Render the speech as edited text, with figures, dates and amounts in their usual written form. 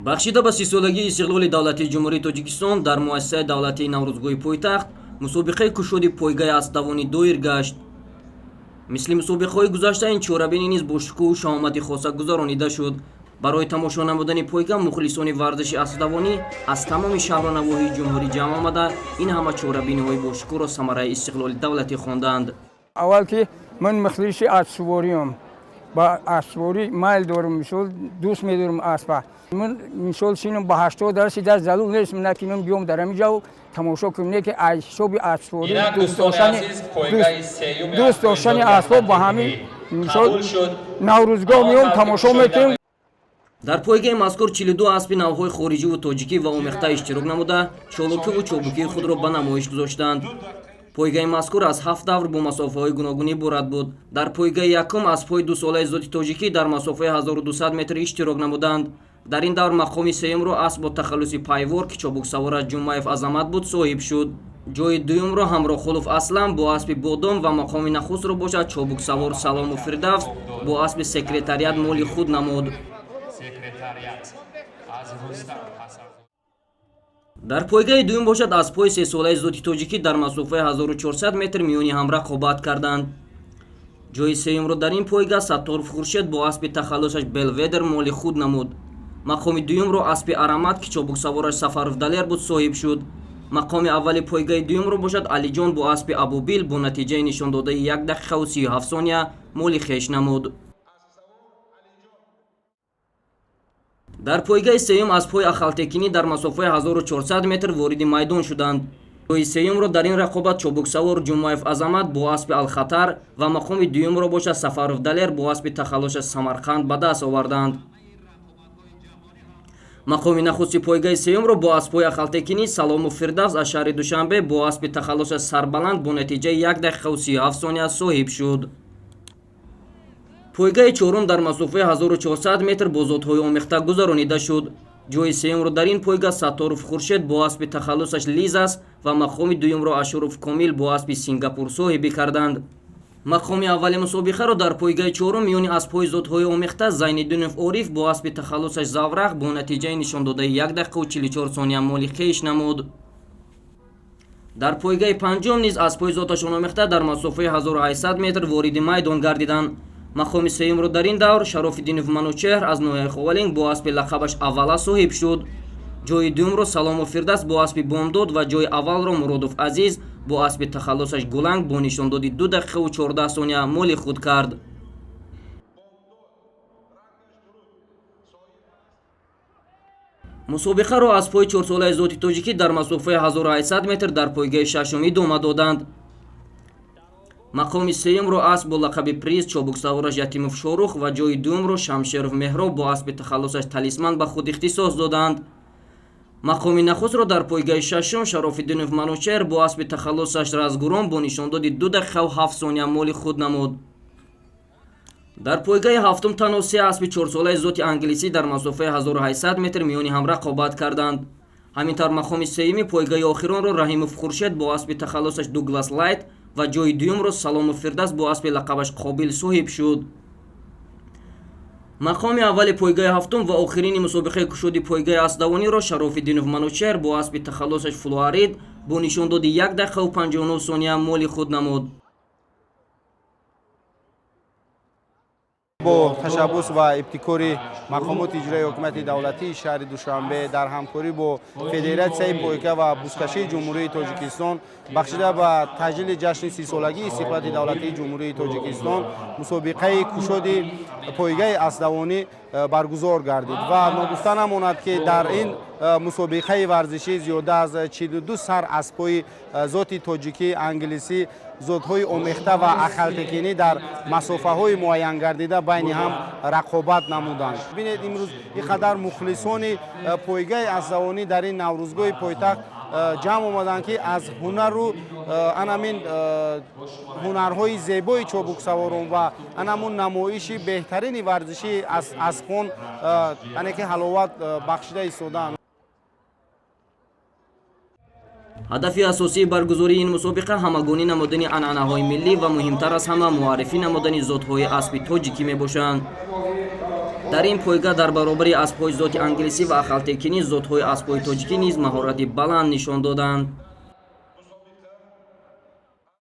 Бахшида ба 30-солагии истиқлоли давлатии Ҷумҳурии Тоҷикистон дар муассисаи давлатии Наврӯзгоҳи пойтахт мусобиқаи кушоди пойгаи аспдавонӣ доир гашт. Мисли мусобиқаҳои гузашта, ин чорабинӣ низ бо шукӯҳу шаҳомати хоса гузаронида шуд. Барои тамошо намудани пойга мухлисони варзиши аспдавонӣ аз тамоми шаҳру навоҳии ҷумҳурӣ ҷамъ омада, ин ҳама чорабиниҳои бошукӯҳро самараи истиқлоли давлатӣ хонданд. Аввал ки ман мухлиси аспсувориам, ба аспсуворӣ майл дорам, мисол, дӯст медорам аспа. Ман, мисол, синам ба 80 расида, залул нест, накунам биём дар ҳамин ҷо тамошо кунем, не ки аз ҳисоби аспсуворӣ дӯст доштани аспҳо ба ҳамин, мисол, Наврӯзгоҳ меом, тамошо мекунем. Дар пойгаи мазкур 42 аспи навъҳои хориҷиву тоҷикӣ ва омехта иштирок намуда, чолокиву чобукии худро ба намоиш гузоштанд. Пойгаи мазкур аз ҳафт давр бо масофаҳои гуногун иборат буд. Дар пойгаи якум аспҳои дусолаи зоти тоҷикӣ дар масофаи 1200 метр иштирок намуданд. Дар ин давр мақоми сеюмро асп бо тахаллуси Пайвор, ки чобуксавораш Ҷумаев Азамат буд, соҳиб шуд. Ҷои дуюмро Ҳамроҳқулов Аслам бо аспи Бодом ва мақоми нахустро бошад чобуксавор Салому Фирдавс бо аспи Секретариат моли худ намуд. Дар пойгаи дуюм бошад аспҳои сесолаи зоти тоҷикӣ дар масофаи 1400 метр миёни ҳам рақобат карданд. Ҷои сеюмро дар ин пойга Сатторов Хуршед бо аспи тахаллусаш Белведер моли худ намуд. Мақоми дуюмро аспи Арамат, ки чобуксавораш Сафаров Далер буд, соҳиб шуд. Мақоми аввали пойгаи дуюмро бошад Алиҷон бо аспи Абубил бо натиҷаи нишондодаи 1 дақиқаву 37 сония моли хеш намуд. Дар пойгаи сеюм аспҳои ахалтекинӣ дар масофаи 1400 метр вориди майдон шуданд. Ҷои сеюмро дар ин рақобат чобуксавор Ҷумаев Азамат бо аспи Алхатар ва мақоми дуюмро бошад Сафаров Далер бо аспи тахаллусаш Самарқанд ба даст оварданд. Мақоми нахусти пойгаи сеюмро бо аспҳои ахалтекинӣ Салому Фирдавс аз шаҳри Душанбе бо аспи тахаллусаш Сарбаланд бо натиҷаи 1 дақиқаву 37 сония соҳиб шуд. Пойгаи чорум дар масофаи 1400 метр бо зотҳои омехта гузаронида шуд. Ҷои сеюмро дар ин пойга Сатторов Хуршед бо аспи тахаллусаш Лизас ва мақоми дуюмро Ашуров Комил бо аспи Сингапур соҳибӣ карданд. Мақоми аввали мусобиқаро дар пойгаи чорум миёни аспҳои зотҳои омехта Зайниддинов Ориф бо аспи тахаллусаш Заврақ бо натиҷаи нишондодаи 1 дақиқаву 44 сония моли хеш намуд. Дар пойгаи панҷум низ аспҳои зоташон омехта дар масофаи 1800 метр вориди майдон гардиданд. Мақоми сеюмро дар ин давр Шарофиддинов Манучеҳр аз ноҳияи Ховалинг бо аспи лақабаш Аввала соҳиб шуд. Ҷои дуюмро Салому Фирдавс бо аспи Бомдод ва ҷои аввалро Муродов Азиз бо аспи тахаллусаш Гуланг бо нишондоди 2 дақиқаву 14 сония моли худ кард. Мусобиқаро аспҳои чорсолаи зоти тоҷикӣ дар масофаи 1800 метр дар пойгаи шашум идома доданд. Мақоми сеюмро асп бо лақаби Приз, чобуксавораш Ятимов Шорух ва ҷои дуюмро Шамшеров Меҳроб бо аспи тахаллусаш Талисман ба худ ихтисос доданд. Мақоми нахустро дар пойгаи шашум Шарофиддинов Манучеҳр бо аспи тахаллусаш Разгурон бо нишондоди 2 дақиқаву 7 сония моли худ намуд. Дар пойгаи ҳафтум танҳо се аспи чорсолаи зоти англисӣ дар масофаи 1800 метр миёни ҳам рақобат карданд. Ҳамин тавр, мақоми сеюми пойгаи охиронро Раҳимов Хуршед бо аспи тахаллусаш Дуглас Лайт ва ҷои дуюмро Салому Фирдавс бо аспи лақабаш Қобил соҳиб шуд. Мақоми аввали пойгаи ҳафтум ва охирини мусобиқаи кушоди пойгаи аспдавониро Шарофиддинов Манучеҳр бо аспи тахаллусаш Флуарид бо нишондоди 1 дақиқаву 59 сония моли худ намуд. Бо ташаббус ва ибтикори мақомоти иҷроии ҳокимияти давлатии шаҳри Душанбе дар ҳамкорӣ бо Федератсияи пойка ва бузкашии Ҷумҳурии Тоҷикистон, бахшида ба таҷлили ҷашни 30-солагии истиқлолияти давлатии Ҷумҳурии Тоҷикистон, мусобиқаи кушоди пойгаи аспдавонӣ баргузор гардид. Ва ногуфта намонад, ки дар ин мусобиқаи варзишӣ зиёда аз 42 сар аспҳои зоти тоҷикӣ, англисӣ, зотҳои омехта ва ахалтекинӣ дар масофаҳои муайянгардида байни ҳам рақобат намуданд. Бинед, имрӯз ин қадар мухлисони пойгаи аспдавонӣ дар ин Наврӯзгоҳи пойтахт ҷамъ омаданд, ки аз ҳунару анамин ҳунарҳои зебои чобуксаворон ва анамун намоиши беҳтарини варзишии аспон, яъне ки ҳаловат бахшида истодаанд. Ҳадафи асосии баргузории ин мусобиқа ҳамагонӣ намудани анъанаҳои миллӣ ва муҳимтар аз ҳама муаррифӣ намудани зотҳои аспи тоҷикӣ мебошанд. Дар ин пойга дар баробари аспҳои зоти англисӣ ва ахалтекинӣ, зотҳои аспҳои тоҷикӣ низ маҳорати баланд нишон доданд.